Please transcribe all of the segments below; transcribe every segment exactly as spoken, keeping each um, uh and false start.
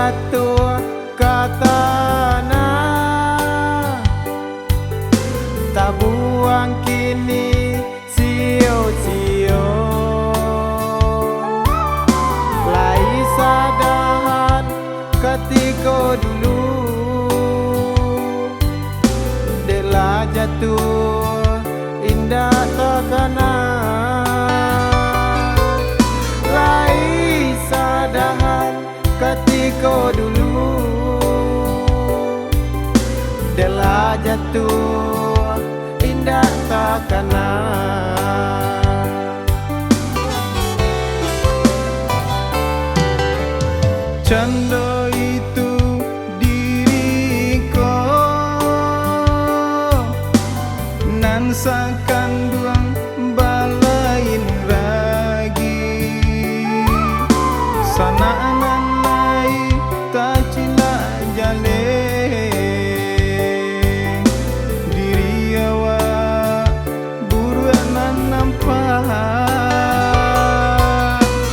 jatuah ka tanah, tabuang kini sio-sio. Lai sadahan katiko dulu, dek lah jatuah indak takana. Lai sadahan katiko dulu, dek lah jatuah indak takana. Cando itu diri ko nan sakanduang balain ragi, sanak nan lai tacilak jaleh, diri awak buruak nan nampak,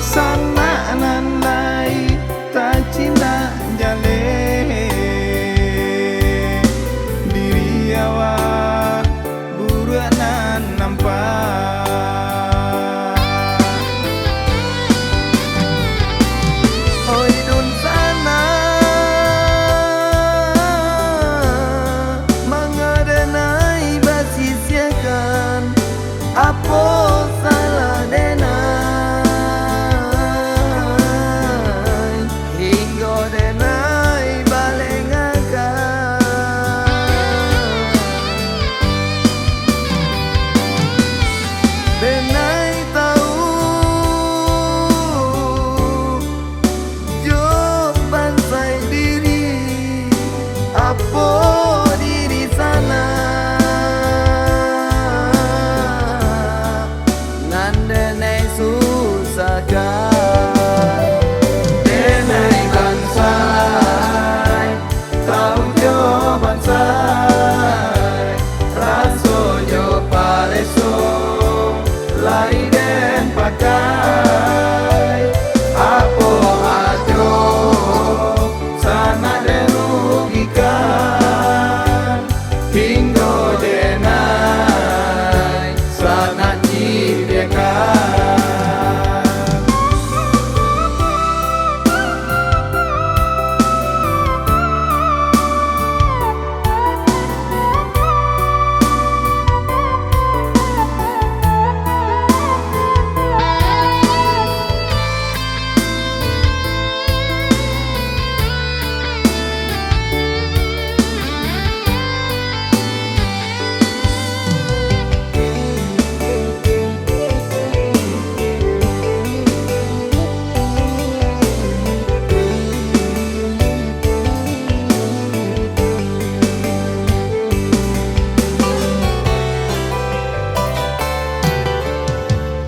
sanak nan lai tacilak jaleh, diri awak buruak nan nampak. Oi dunsanak, manga denai basisiahkan? Apo salah denai, hinggo denai balengakan? Denai tahu jo pansai diri, apo diri sanak nan denai susahkan. Denai bansai, tahu jo bansai, raso jo pareso lai den pakai. Apo ajo sanak den rugikan, hinggo denai sanak cibiakan.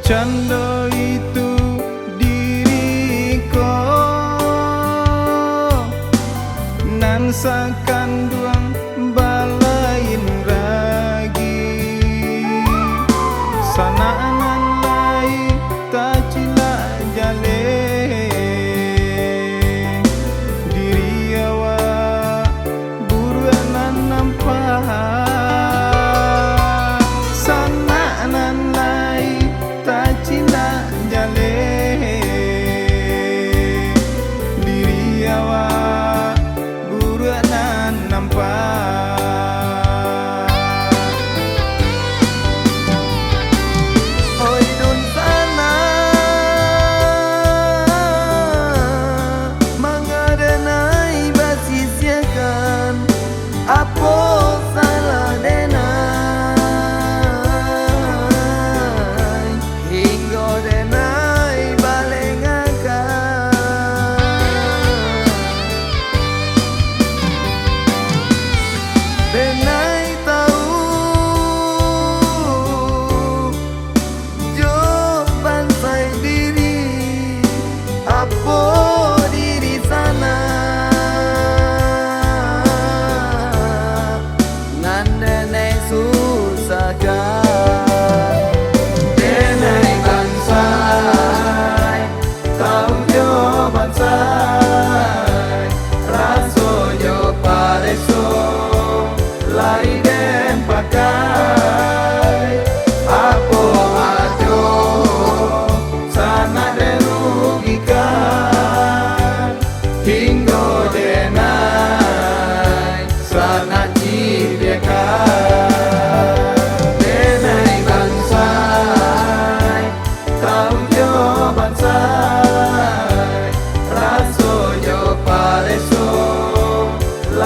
Cando itu diri ko nan sakanduang balain ragi, sanak nan lai tacilak jaleh, diri awak buruak nan nampak, sanak nan lai tacilak jaleh, diri awak buruak nan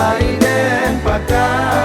Ai den pakai.